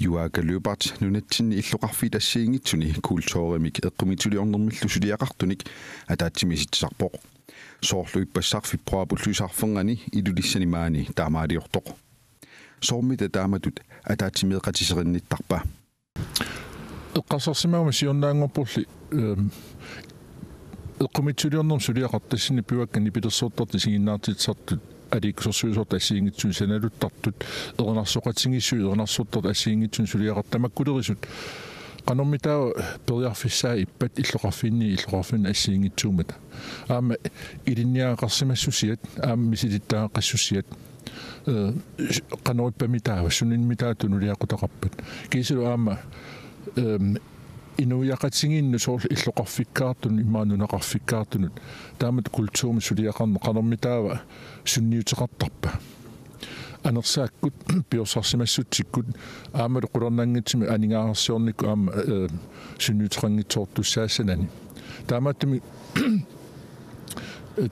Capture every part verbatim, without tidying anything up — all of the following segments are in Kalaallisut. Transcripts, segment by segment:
Juaaka Lyberth nunatsinni illoqarfiit assigiinngitsuni kulturimik eqqumiitsuliornermillu suliaqartunik ataatsimiisitsisarpoq. Soorlu ippassaq februaarip ulluisarfernani Ilulissani maani taamaaliortoq. Soormita taamatut ataatsimeeqatiserinnittarpa? Eqqarsarsimagama siornaanngorporli, ehm, eqqumiitsuliornermik suliaqartut tassani piuakka nipilersortartut isiginnaartitsisartut aliikkusersuisortut assigiinngitsunik sanaluttartut, erinarsoqatigiissut erinarsortartut assigiinngitsunik suliaqartut tamakkulerisut qanormitaava periarfissaat ippat illoqarfiinni illoqarfinnut assigiinngitsuummata. Aamma ilinniagaqarsimassusiat, aamma misilittagaqassusiat, eh, qanoq ippami taava, suninnimi taava tunuliaqutaqarpat. Kiisalu aamma, ehm, inuiaqatigiinnut soorlu illoqarfikkaartunut, immaqa nunaqarfikkaartunut, taamatut kulturimik suliaqarneq qanormitaava sunniuteqartarpa? Anersaakkut, piorsarsimassutsikkut, aammalu qularnanngitsumik aningaasarsiornikkut aamma, eh, sunniuteqanngitsoortussaassanani. Taamaattumik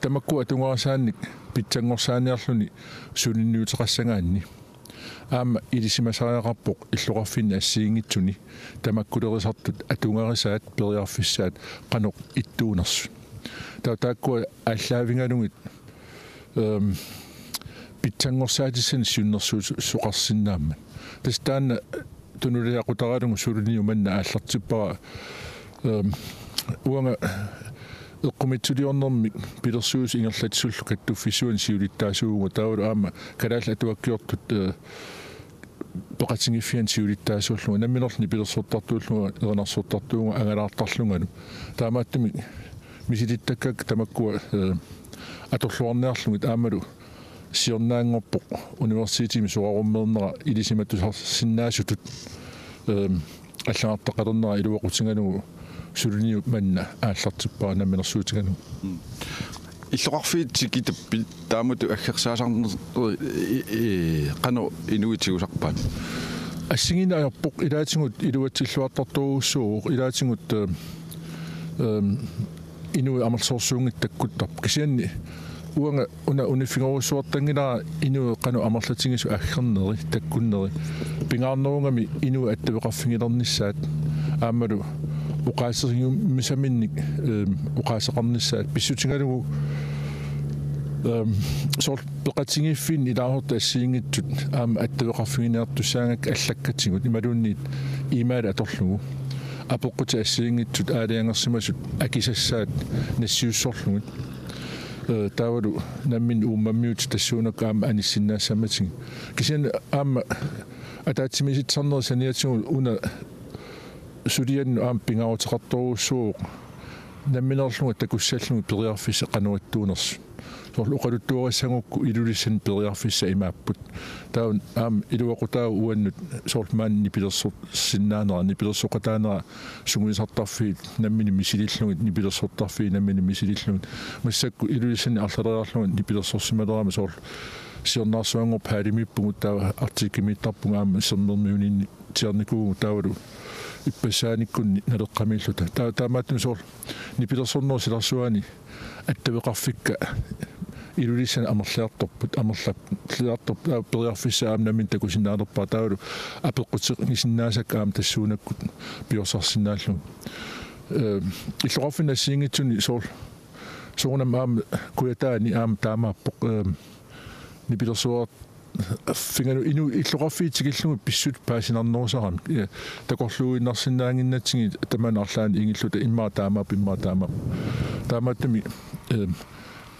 tamakku atugarisaannik pitsanngorsaaniarluni sulinniuteqassagaanni. Aamma ilisimasariaqarpoq illoqarfinni assigiinngitsuni tamakkulerisartut atugarisaat periarfissaat qanoq ittuunersut. Taava taakkua aallaavigalugit, ehm, pitsanngorsaatissani siunnersuisoqarsinnaammat. Tassa taanna tunuliaqutaralugu suliniumanna aallartippara, ehm, uanga eqqumiitsuliornermik pilersuisut ingerlatsisullu kattuffissuani siulittaasuuvunga taavalu aamma Kalaallit Atuakkiortut, eh, peqatigiiffiani siulittaasuullunga namminerlu nipilersortartuullunga erinarsortartuuvunga angalaartarlungalu. Taamaattumik misilittakkakka tamakkua, eh, atorluarniarlugit aammalu siornaanngorpoq universitetimi soraarummeernera ilisimatusarsinnaasutut, ehm, allagartaqalernera iluaqutigalugu suliniut manna aallartippara namminersuutigalugu. Mm. Illoqarfiit tikitappit taamatut aggersaasarneq, i-, i-, qanoq inuit tigusarpaat? Assigiinneq ajorpoq, ilaatigut iluatsilluartartorujussuuvoq, ilaatigut, ehm, ehm, inuit amerlasoorsuunngitsut takkuttarput. Kisianni uanga una uniffigorujussuartanngilara inuit qanoq amerlatigisut aggerneri, takkunneri. Pingaarnerugami inuit attaveqarfigilernissaat aammalu oqaaseqarfigisaminnik, ehm, oqaaseqarnissaat pissutigalugu, ehm, soorlu peqatigiiffiinni ilaasortat assigiinngitsut aamma attaveqarfiginiartussaagakkit allakkatigut imaluunniit e-mail atorlugu apeqqutit assigiinngitsut aalajangersimasut akisassaat nassiussorlugit. Eh, taavalu nammineq uummammiutit tassuunakkut aamma anissinnaassammatigit. Kisianni aamma ataatsimiisitsisarnerit saniatigut una suliannut aamma pingaaruteqartorujussuuvoq nammineerlunga takussallugit periarfissat qanoq ittuunersut. Soorlu oqaluttuarissagukku Ilulissani periarfissat imaapput. Taava aamma iluaqutaavoq uannut soorlu maani nipilersorsinnaanera, nipilersoqataanera sungiusartarfiit nammineq misilillugit, nipilersortarfiit nammineq misilillugit. Massakkut Ilulissani arlaleriarlunga nipilersorsimalerama soorlu siornaarsuanngorpat hallimiippugut taava Arcticimiittarpugut aamma sermermiunitsiarnikuuvugut taavalu ippassaaniikkunni Naleqqamiilluta. Taa-, taamaattumik soorlu nipilersornerup silarsuani attaveqarfikka Ilulissani amerliartorput, amerliartorput, taava periarfissaq aamma nammineq takusinnaalerpara taavalu apeqqutigisinnaasakka aamma tassuunakkut piorsarsinnaallugit. Eh, illoqarfinni assigiinngitsuni soorlu soorunami aamma Kujataani aamma taamaappoq, eh, nipilersuarfigalugu inuit illoqarfiit tikillugit pissutsit paasinarnerusaramik. Eh, takorluuinnarsinnaannginnatsigit tamanna arlaanni ingilluta immaqa taamaappoq, immaqa taamaappoq. Taamaattumik, eh,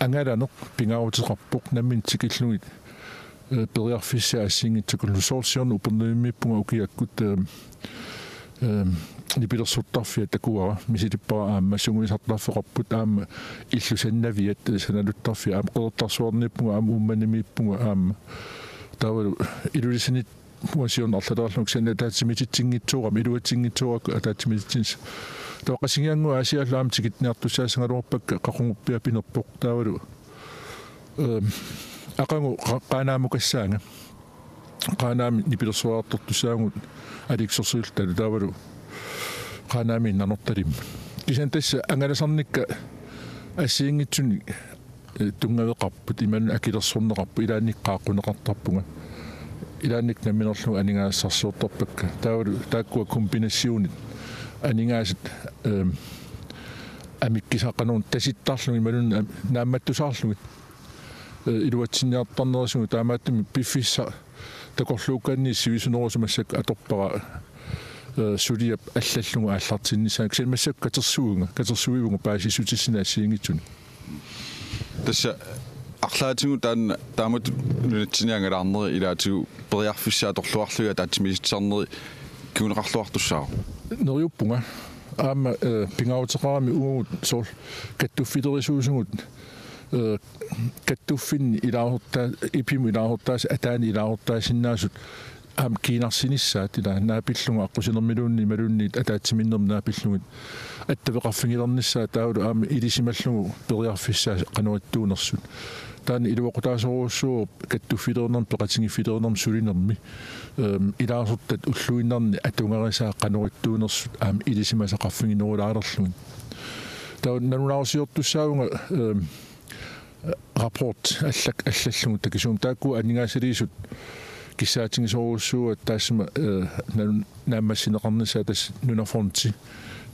angalaneq pingaaruteqarpoq nammineq tikillugit, eh, periarfissaat assigiinngitsorlu soorlu siorna Upernavimmiippunga ukiakkut, eh, eh, nipilersortarfia takuara misilippara aamma sungiusartarfeqarput aamma illusannaviat sanaluttarfiat aamma Qeqertarsuarniippunga aamma Uummannamiippunga aamma taavalu Ilulissaniippunga siorna arlaleriarlunga kisianni ataatsimiititsinngitsoorama iluatsinngitsoorakku ataatsimiititsinissaq. Taava Qasigiannguit Aasiallu aamma tikitniartussaassagaluarpakka qaquguppiaq pinerpoq taavalu, ehm, aqagu qa-, Qaanaamukassaanga. Qaanaami nipilersuartartussaavugut aliikkusersuillu taavalu Qaanaami Nanortalimmut. Kisianni tassa angalasarnikka assigiinngitsunik, eh, tunngaveqarput, imaluunniit akilersorneqarput, ilaanni qaaqquneqartarpunga. Ilaannik namminerlugu aningaasarsiortarpakka. Taavalu taakkua kombinationit aningaasat, ehm, amikkisaqqanun tasittarlugit imaluunniit am-, naammattusaarlugit. Eh, iluatsinniartarnerisigut taamaattumik piffissaq takorluukkaanni sivisunerusumik massakkut atorpara, eh, suliap allallugu aallartinnissaanut. Kisianni massakkut katersuivunga, katersuivunga paasissutissineq assigiinngitsunik. Tassa arlaatigut taanna taamatut nunatsinni angalaarneri ilaatigut periarfissat atorluarlugit ataatsimiititsisarneri kinguneqarluartussaavoq. Neriuppunga. Aamma, eh, pingaaruteqarami uagut soorlu kattuffilerisuusugut, eh, kattuffinni ilaasortaa-, ipimut ilaasortaas-, ataani ilaasortaasinnaasut aamma kiinarsinissaat, ila naapillugu aqqusinermiluunniit imaluunniit ataatsimiinnermut naapillugit attaveqarfigilernissaat taavalu aamma ilisimallugu periarfissaat qanoq ittuunersut. Taanna iluaqutaasorujussuuvoq kattuffileernermut peqatigiiffileernermut sulinermi, ehm, ilaasortat ulluinnarni atugarisaat qanoq ittuunersut aamma ilisimasaqarfiginerulaalerlugit. Taava nalunaarusiortussaavunga, ehm, rapport allak-, allallugu takisuumik taakku aningaasaliisut kissaatigisorujussuuaat taassuma, eh, nalun-, naammassineqarnissaat tassa Nunafondi,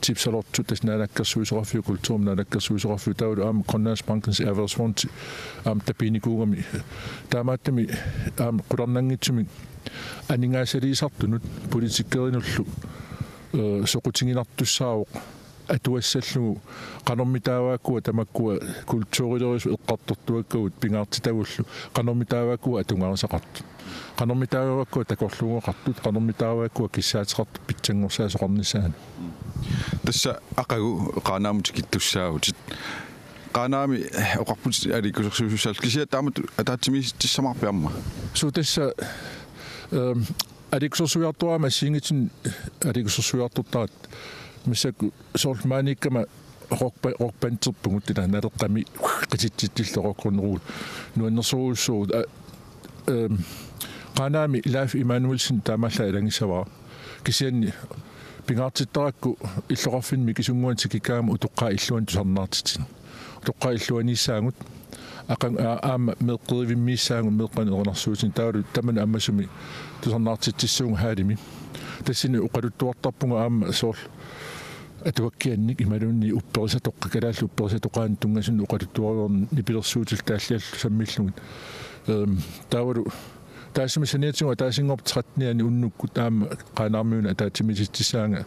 Tipsalortut tassa Naalakkersuisoqarfiup, Kulturip Naalakkersuisoqarfiup, taavalu aamma Grønlandsbankens Erhvervsfondi aamma tapiinikuugami. Taamaattumik aamma qularnanngitsumik aningaasaliisartunut politikerinullu, eh, soqutiginartussaavoq atuassallugu qanormitaava taakkua tamakkua kulturilerisut eqqartortuakkagut pingaartitagullu qanormitaava taakkua atugarisaqartut. Qanormitaava taakkua takorluugaqartut, qanormitaava taakkua kissaateqartut pitsanngorsaasoqarnissaannut. Tassa aqagu Qaanaamut tikittussaavutit. Qaanaami oqarputit aliikkusersuisussaallutit kisianni taamatut ataatsimiititsissavarpit aamma? Suu tassa, ehm, aliikkusersuiartoraama assigiinngitsunik aliikkusersuiartortaratta massakkut soorlu maaniikkama rockba-, rockbanderpugut ila Naleqqami qititsitsillu rockrunerugut nuannersorujussuuvugut. A-, ehm, Qaanaami Leif Emanuelsen taamaallaat ilagissavara. Kisianni pingaartittarakku illoqarfinni mikisunnguanut tikikkaangama utoqqaat illuanni tusarnaartitsineq. Utoqqaat illuaniissaagut, aqagu aa-, aamma meeqqerivimmiissaagut meeqqanut erinarsuutinik taavalu tamanut ammasumik tusarnaartitsissuugut hallimi. Tassani oqaluttuartarpunga aamma soorlu atuakkiannik imaluunniit upperisatoqqat, kalaallit upperisatoqqaannik tunngasunik oqaluttuarnipilersuutillu taalliallu sammillugit. Ehm, taavalu taassuma saniatigut ataasinngorpat trettenianni unnukkut aamma Qaanaarmiunut ataatsimiititsissaanga, eh,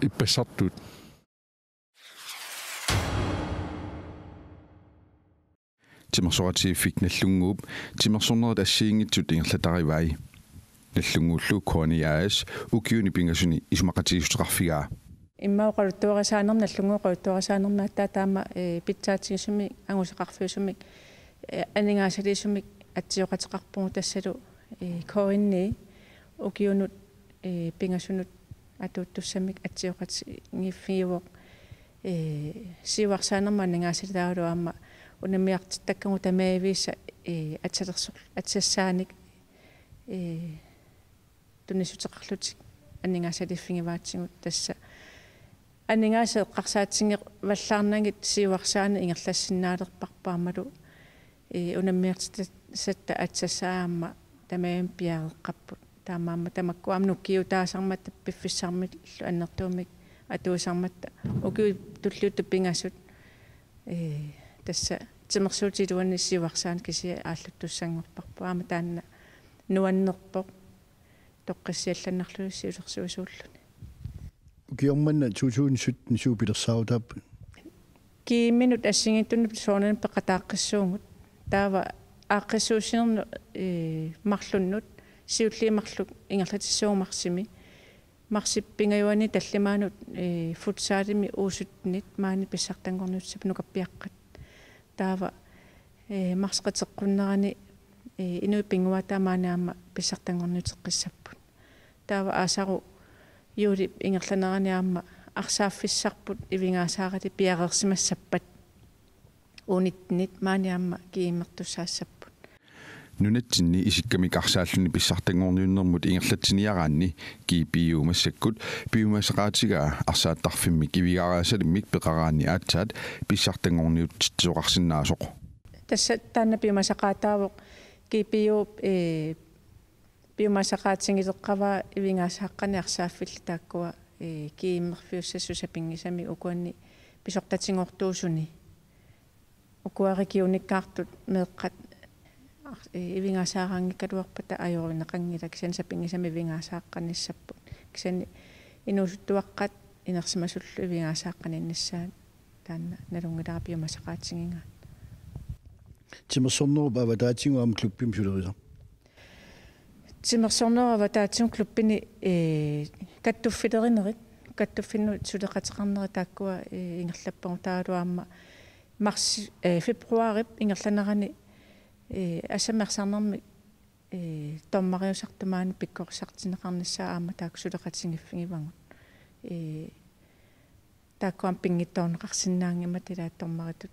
ippassartuut. Timersoqatigiiffik Nagdlunguup timersornerit assigiinngitsut ingerlatarivai. Nagdlunguullu K N I A/S ukiuni pingasuni isumaqatigiissuteqarfigaa. Immaqa oqaluttuarisaanermi, Nagdlunguup oqaluttuarisaanermi aatsaat taama, eh, pitsaatigisumik, angusaqarfiusumik, eh, aningaasaliisumik atsioqateqarpugut tassalu, eh, K N I ukiunut, eh, pingasunut atuuttussamik atsioqatigiiffigivoq, eh, siuarsaanermut aningaasaliit taavalu aamma unammiartittakkagut tamaviisa, eh, atsalersoq-, atsassaanik, eh, tunissuteqarlutik aningaasaliiffigivaatigut tassa. Aningaasat eqqarsaatigivallaarnagit siuarsaaneq ingerlassinnaalerparput aammalu, eh, unammiartitassatta atsassaa aamma tamarmik piareeqqapput. Taamaammat tamakku aamma nukiutaasarmata piffissarmillu annertuumik atuisarmata ukiut tulliuttut pingasut, eh, tassa timersuutit iluanni siuarsaaneq kisiat aalluttussanngorparput. Aamma taanna nuannerpoq toqqissiallannarluni siulersuisuulluni. Ukioq manna to tusind sytten suut pilersaarutaapput? Kiiminut assigiinngitsunut soorunami peqataaqqissuugut. Taava aaqqissuussinermi, eh, marlunnut, siulliit marluk ingerlatissagut marsimi. Marsip pingajuani tallimaanut, eh, futsalimi U syttenit maani pissartanngorniutissapput nukappiaqqat. Taava, eh, marsip qeqqannerani, eh, inuit pinnguaataa maani aamma pissartanngorniuteqqissapput. Taava aasaru juulip ingerlanerani aamma arsaaffissarput ivigaasaarali piareersimassappat U nittenit maani aamma kiimmertussaassapput. Nunatsinni isikkamik arsaalluni pissartanngorniunnermut ingerlatsiniaraanni G P U massakkut piumasaqaatigaa arsaattarfimmik ivigaariarsalimmik peqaraanni aatsaat pissartanngorniutitsisoqarsinnaasoq. Tassa taanna piumasaqaataavoq G P U, eh, Piumasaqaatigileqqavaa ivigaasaqqanik arsaaffillit taakkua, ee, kiimmerfiussassut sapinngisamik ukuanni pisortatigoortuusuni. Ukua regionikkaartut meeqqat, ee, ivigaasaaraanngikkaluarpata ajorineqanngilaq, kisianni sapinngisamik ivigaasaqqanissapput. Kisianni inuusuttuaqqat inersimasullu ivigaasaqqaninnissaat taanna nalunngilara piumasaqaatigigaat. Timersornerup avataatigut aamma klubbimi sulerisat. Timersornerup avataatigut klubbini, ee, kattuffilerinerit, kattuffinnut suleqateqarnerit taakkua, ee, ingerlappagut taavalu aamma marsi, ee, februarip ingerlanerani, ee, assammik arsaarnermi, ee, dommeriusartut maani pikkorissartinneqarnissaat aamma taakku suleqatigiffigivagut. Ee, Taakku aamma pinngitsoorneqarsinnaanngimmata ilaat dommeritut.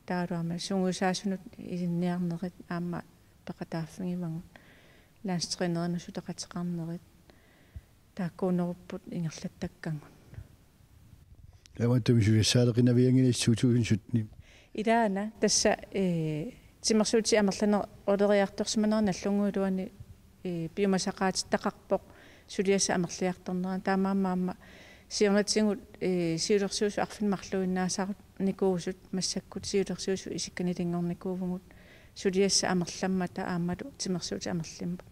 Taavalu aamma sungiusaasunut ilinniarnerit aamma peqataaffigivagut. Landstrænerinut suleqateqarnerit. Taakkuunerupput ingerlattakkagut. Aamma tumi suliassaaleqinavianngilasi to tusind sytten. Ilaana tassa, ee, timersuutit amerlaneruleriartorsimanerat nallunnguit iluani, ee, piumasaqaatittaqarpoq suliassat amerliartornerat. Taamaammat aamma siornatigut, ee, siulersuisut arfineq-marluinnaasarnikuusut massakkut siulersuisut isikka nilinngornikuuvugut suliassat amerlammata aammalu timersuutit amerlimmata.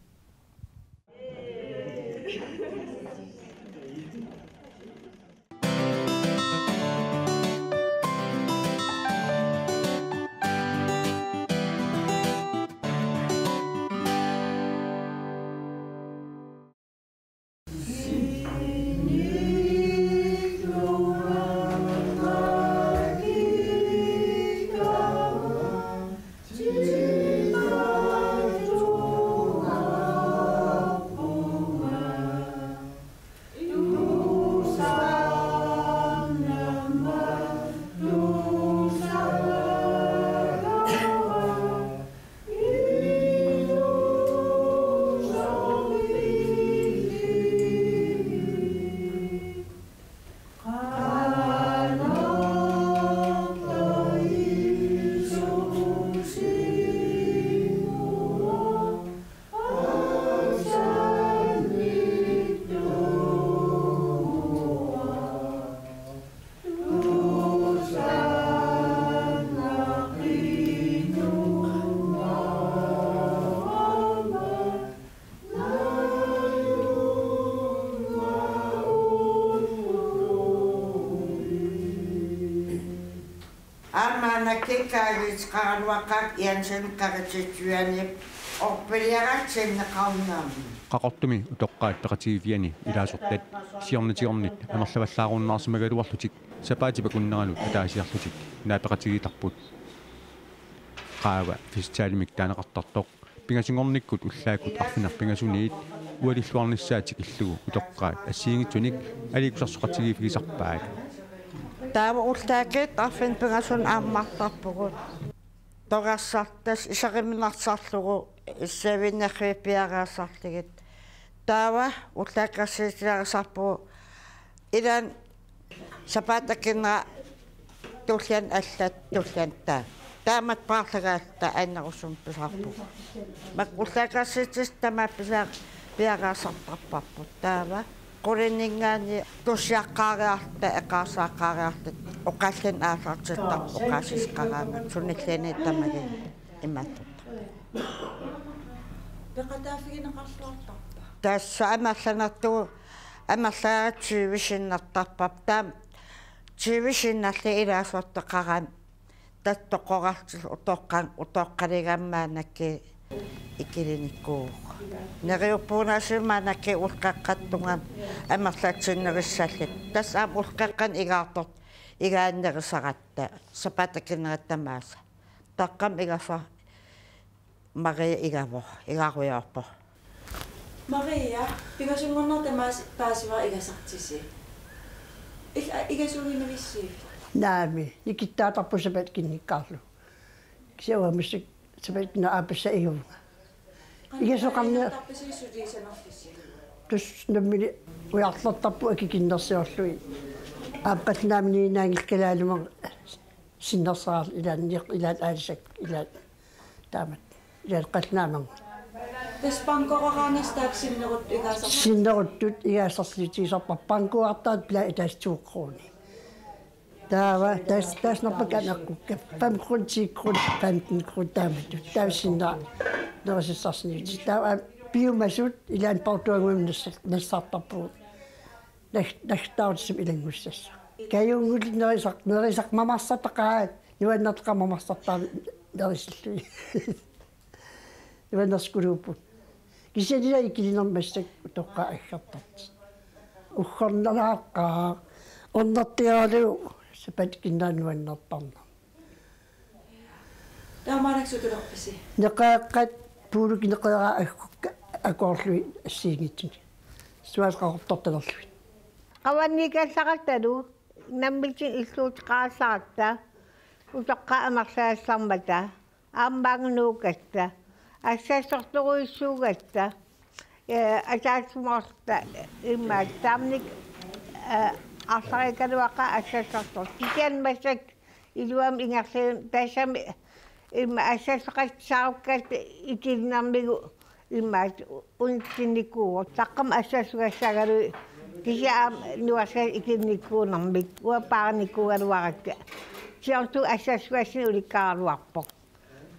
Aamma nakkikkaagit Qaraluaqaaq Jensen Karititsuanip orpiliaratsinneqarnermi. Qaqortumi utoqqaat peqatigiiffianni ilaasortat siornatigoornit amerlavallaarunnaarsimagaluarlutik sapaatip akunneranut ataasiarlutik naapeqatigiittarput. Qaava festivalimik taaneqartartoq pingasunngornikkut ullaakkut arfineq-pingasuniit ualilluarnissaa tikillugu utoqqaat assigiinngitsunik aliikkusersoqatigiiffigisarpaat. Taava ullaakkut arfineq-pingasunut ammartarpugut. Torersartas iseriminarsarlugu issavinnerri piareersarlugit. Taava ullaakkersiitilarisarpugut ilaanni sapaatip akunnerata tulliani allat tulliani taava. Taamatut paarlagaalluta annerusumik pisarpugut. Makku ullaakkersiititut tamaasa pisa-, piareersartarparput taava. Quliningaanniit tussiaqqaariarluta eqaarsaqqaariarluta oqallinneq aallartittarput oqaasissaqaraangat sunilluunniit tamakku imaattortarput. Peqataaffigineqarluartarpa? Tassa amerlanertugut amerlagaat tyve sinnertarpara. Taava tyve sinnerlugit ilaasortaqarami. Tassa toqorarluta utoqqan-, utoqqaligammaannakkut ikilinikuuvoq. Neriuppungaasimaannakkut ulloqeqqata tungaanut amerlatsinnerussallugit. Tassa aamma ulloqeqqanut igaartortut igaannerusaratta sapaatip akunnerata tamaasa. Taqqamma igasaq Maria igavoq, igarujoorpoq. Maria, pingasunngornerata tamaasa paasivara igasartusi. Il-, a-, igasuuginnarivigit? Naamik, nikittaatarpunga sapaatip akunnikkaarlu. Kisianni uanga massakkut sapaatip akunnerata aappassaa igavunga. Igasoqarnia-. Qanoq ikiortarpisi suliassarnerlusi? Tassa nammineq ujarlertarput akikinnersiorlugit. Aamma qallunaaminiinnaanngilaq kalaallimamut sinnersaarlugit ilaanni, ilaat aalisakkat ilaat taamatut. Ilaat qallunaamimut. Tassa bankoqaraangat taakku sinneruttut igaasarlutik. Sinneruttut igaasarlutik, isarpar bankoqartaat pila itaas to kroner. Taava taas taas nappakka naqqukka fem kroner, ti kroner, femten kroner taamatut. Taava sinna nerisassarsinnaavutit. Taava piumasut ilaanni portuanguim nassartarpugut. Nag-, nagtaarutissamik ilanngussassaq. Kajunngullugit nerisaq, nerisaq mamarsartaqaat, nuannertaqaaq mamarsartaat nerisillugit. Nuannersukkuluupput. Kisianni ikilinermi massakkut utoqqaat aggertartut. Uggornaraaqqaaq, ornertigalugu sapaatip-akunnerata nuannertarneq. Taamaallaat sutulerpisi? Neqeeqqat puulukineqeeraat aggukka akoorlugit assigiinngitsunik. Suaat qaqortortalerlugit. Qavanniikallarattalu, nammineq illuuteqarallaratta, utoqqaat amerlagallarmata, aamma nuukkatta, assassortorujussuugatta, ee, ataatsimoorluta immaqa taamanikkut, ee, arlariikkaluaqaat assassortortut. Kisianni massakkut iluamik ingerlaannaq tassami immaqa assassoqassaarukkakka ikilinermigut immaqa unitsinnikuuvoq. Taqqamik assassugassagaluit kisianni aamma nuersaat ikilinnikuunermik uanga paarinikuugaluarakka. Siornatigut assassugassineq ulikkaaraluarpoq.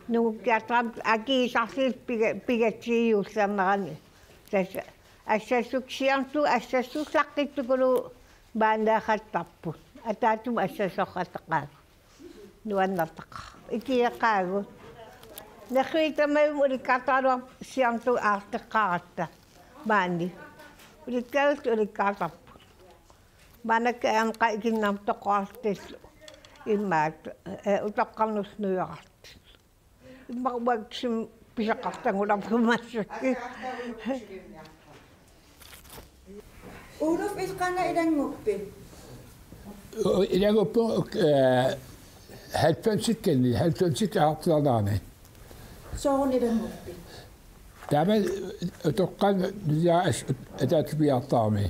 Nungukkiartorami akiisarsiit piga-, pigatsigiullernerani. Tassa assassuksiartut assassullaqqittukuluuvoq maaniiqqattarput. Ataatsimut assassortaqaat. Nuannertaqaaq. Ikioqaagut. Nerriviit tamarmik ulikkaartaraluarput siornatigut aarleqqaaratta. Maani. Ulikkaarlutik ulikkaartarput. Maannakkut aamma qaa ikinnermut toqqorarlutillu. Immaqa, ee, utoqqarnullu nuiorarlutillu. Immaqa uaksum pisaqartangularput massakkut. Uluf, illit qanga ilannguppit? Ilanngupput, ee, halvfemsikkanni, halvfemsikka aartilaarnerani. Sooruna ilannguppit? Taama utoqqaat nuliara as-, ataatsimiittarami.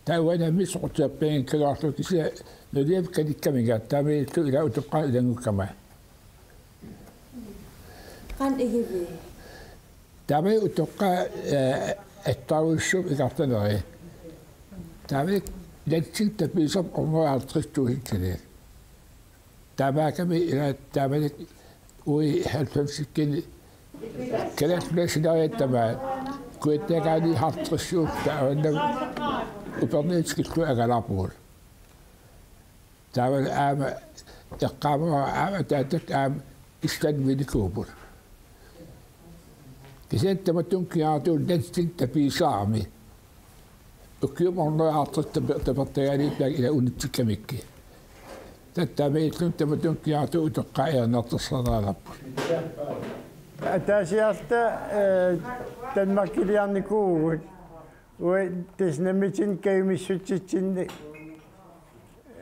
Taava uanga nammineq soqutigerpianngikkaluarlugu kisianni nuliami kanikkaminga taamaalilluta ilaa utoqqaanut ilanngukkama. Qanoq igivit? Taamaalilluta utoqqaat, ee, attarujussuupput ikartaneri. Taamaalilluta landsting tapiisarput hundrede og halvtreds tusind. Taamaakkami ilaa taamanikkut uagut halvfemsikkanni Kalaallit Nunaanni sineriattamaat kujattagaani halvtredsiupput taava upernaarluta tikillugu angalaarpugut. Taava aamma eqqaamavara aamma ataatakka aamma Islandimiinnikuupput. Kisianni tamatuma kinguaarutigut landsting tapiisarami. Ukiumut hundrede og halvtreds tapertagaaniipput taakku ilaa unitsikkamikkit. Taava taamaalilluni tamatuma kinguaarutigut utoqqaat ajornartorsiorneq ajorput. Ataasiarluta, ee, Danmarkiliarnikuuvugut. Uagut tassa nammineq kajumissutitsinni,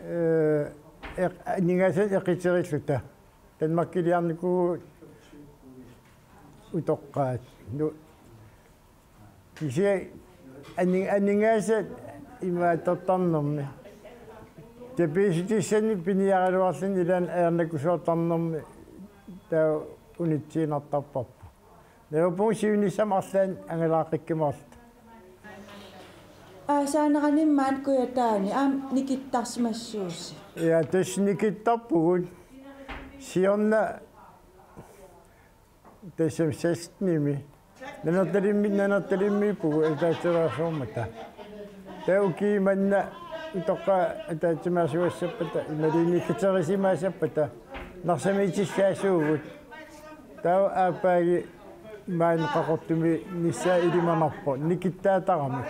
ee, eq-, aningaasanik eqiterilluta. Danmarkiliarnikuuvugut utoqqaat. Nu-, Kisianni ani-, aningaasat imaattortarnermi. Tapiissutissannik piniaraluarluni ilaanni ajornakusoortarnermi taava unitsiinnartarparput. Neriuppunga siunissami arlaanni angalaaqqikkumaarluta. Aasaanerani maani Kujataani aamma nikittarsimassuusi. Ja, tassa nikittarpugut. Siorna Tassami sekstenimi. Nanortalimmi-, Nanortalimmiippugut ataatsimeersuarmata. Taava ukiumanna utoqqaat ataatsimeersugassappata, imaluunniit katerisimassappata, Narsamiitissaasuugut. Taava aappaagu maani Qaqortumiinnissaa ilimanarpoq, nikittaataramik.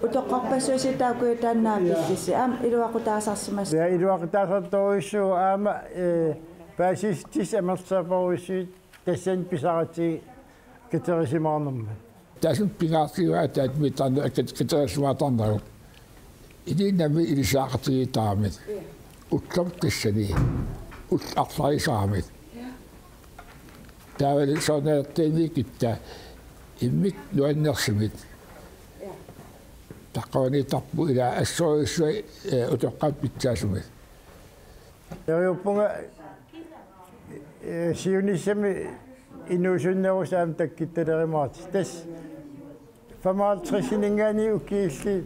Utoqqarpassuit taakku taanna naapillissi, aamma iluaqutaasarsimas-. Ja, iluaqutaasartorujussuuvoq aamma, ee, paasissutissat amerlisaaparujussuit. Tassani pisaratsigu katerisimaarnermut. Tassani pingaartigaa ataatsimiittarneq kat-, katerisimaartarnerup. Ilinnut nammineq ilisariaqartigiittaramik. Ulloq tassani. Ulloq arlarisaramik. Taavalu soorunaleriartornikkutta immikkut nuannersumik. Taqqavaniittarput ilaa assorujussuaq, ee, utoqqaat pitsaasumik. Neriuppunga, ee, siunissami Inuusunnerusoq aamma takkuttalerimaartoq. Tassa femoghalvtredsininngaanniit ukiullit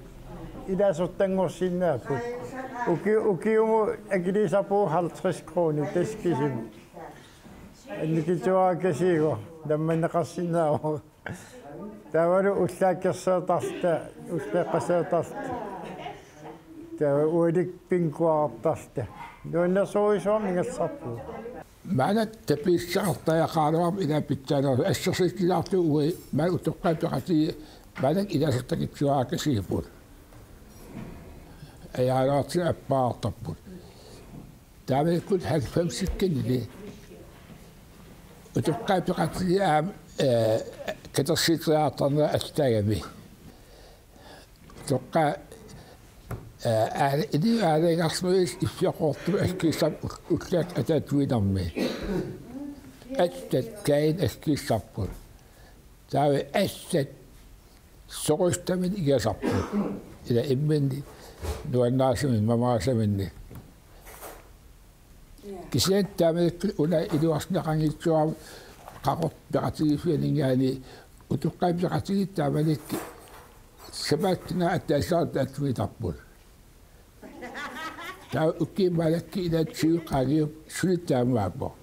ilaasortanngorsinnaapput. Uki-, ukiumut akiliisarpugut halvtreds kroner tassa kisimi. Annikitsuarakasiuvoq, nammanneqarsinnaavoq. Taavalu ullaakkerseertarluta, ullaqqaseertarluta. Taava ualikkut bingoartarluta. Nuannersorujussuarmik ingerlasarpugut. Maanna tapiissaartariaqaraluarmat ilaa pitsaanerusoq assersuutigilaarlugu uagut maanna utoqqaat peqatigiit maanna ilaasortaqartittuarakasiupput. Ajaalaartigu appaartarput. Taamanikkut halvfemsikkunni utoqqaat peqatigiit aamma, eh, katersuuteriartarnerat allaagami. Utoqqaat, eh, aana-, inuit aalajangersimaviisa iffioqqortumik akkiissapput ullaakkut ataatsimiinnermi. Allat kaajinnut akkiissapput. Taava allat soqusutaminnik ingasarput. Ilaa imminnut nuannaarsaminnik, mamaarsaminnik. Kisianni taamanikkut una iluarsineqanngitsoq Qaqortoq peqatigiiffianinngaanniit utoqqaat peqatigiit taamanikkut sapaatip-akunnera ataasiarlutik ataatsimiittarput. Taava ukiut maannakkut ilaa tyve qaangiupput suli taamaappoq.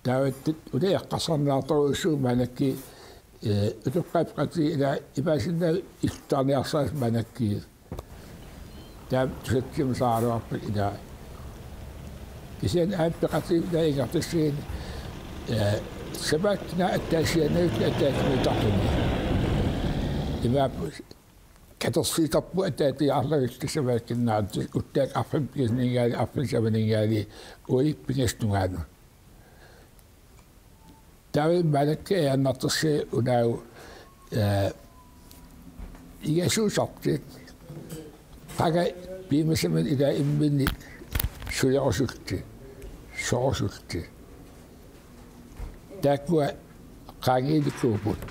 Taava una eqqarsarniartorujussuuvoq maannakkut, eh, utoqqaat peqatigiit ilaa imaassinnaavoq illuttaarniarsarissat maannakkut. Taava tusartiumasaraluarput ilaa. Kisianni aamma peqatigiit ilaa ingerlassagaanni, eh, sapaatip-akunnera ataasiarlutik ataatsimiittarluni. Imaappoq katersuuttarput ataatsiarlugit sapaatip-akunnera ullaakkut arfineq-pingasunik arfineq-savanik uagut pingasut tungaanut. Taava maannakkut ajaannartorsiut unaagut, eh, ingasuusartut. Qanga piumasamani ilaa imminnut sulerusullutik, sorusullutik. Taakkua qaangiunikuupput.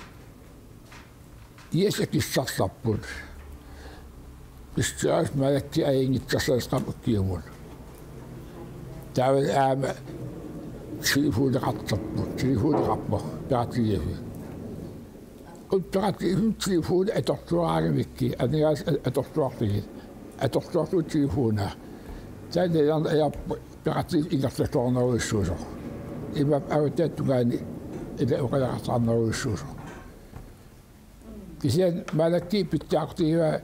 Ias akissartarput. Pissutsit maannakkut ajunngitsorsaasarput ukiumut. Taava aamma telefoneqartarput, telefoneqarpoq peqatigiiffiit. Uku peqatigiiffimmut telefoni atorluaraangamikkit, aningaasat atorluarlugit, atorluarlugu telefonia. Taanna ajorput peqatigiiffik ingerlalluarnerujussuusoq. Imaappoq avataata tungaanut ilaa oqaloqateqarnerujussuusoq. Kisianni maannakkut pitsaaqutigivaat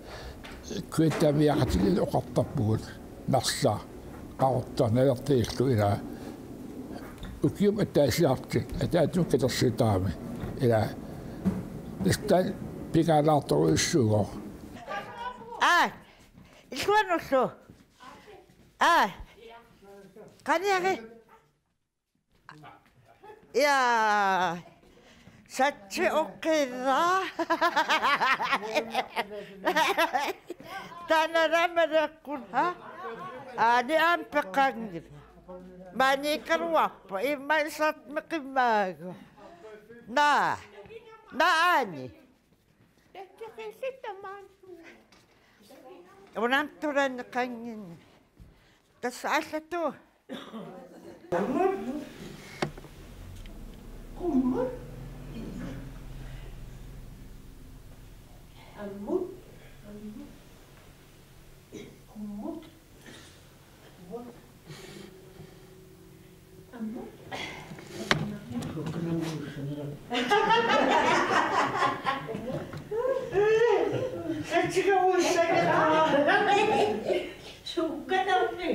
Kujataa Viaqatigiinni oqartarpugut Narsaq, Qaqortoq, Nalertaq illu ilaa. Ukiup ataasiarlutik, ataatsimut katersuuttarami ilaa. Tassa taanna pingaalaartorujussuuvoq. Aa, illuanullu. Aa, qaniari. Ja, satsi oqira. Taanna aamma leqqun, ha? Aani aamma peqanngilaq. Maaniikkaluarpoq, imma isertut meqimmaagut. Naa, naa Aani. Una aamma tulaneqanngilaq. Tassa aallartut. Qummut. Qummut. Ammut. Ammut. Qummut. Qummut. Ammut. Satsiga uussaga. Sukkatarni.